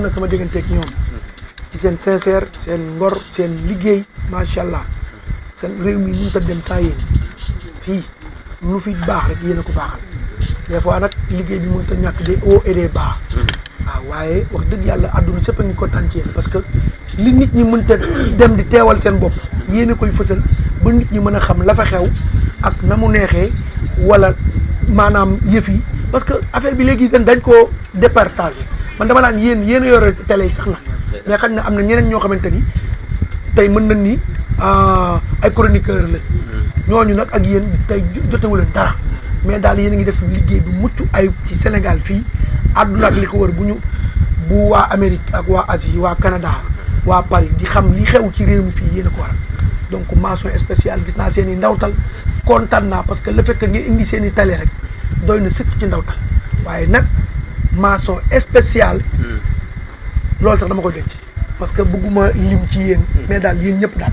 na sama digganteeg ñoom ci seen sincère seen ngor seen liggéey macha allah seen réew mi mënut a dem saa yéen fii lu fi baax rek yéen a ko baaxal des fois nag liggéey bi mënut a ñàkk des hauts et des bas waaw waaye wax dëgg yàlla àdduna sëpp a ngi kontaan ci yéen parce que li nit ñi mënta dem di teewal seen bopp yéen a koy fësal ba nit ñi mën a xam la fa xew ak na mu neexee wala maanaam yëf yi parce que affaire bi léegi dañ koo départagé man dama naan yéen a yore télé yi sax na mais xam na am na ñeneen ñoo xamante ni tey mën nañ ni ay chroniqueur la ñooñu nag ak yéen tey jotewuleen dara mais daal yéen a ngi def liggéey bu mucc ay ci Sénégal fii àdduna ak li ko wër bu waa Amérique ak waa Asie waa Canada waa Paris di xam li xew ci réew mi fii yéen a ko waral donc mention spéciale gis naa seen i ndawtal kontaan naa parce que le fait que ngeen indi seen i télé rek doy na sëkk ci ndawtal waaye nag mention spéciale loolu sax dama ko denc parce que bëgguma lim ci yéen mais daal yéen ñëpp daal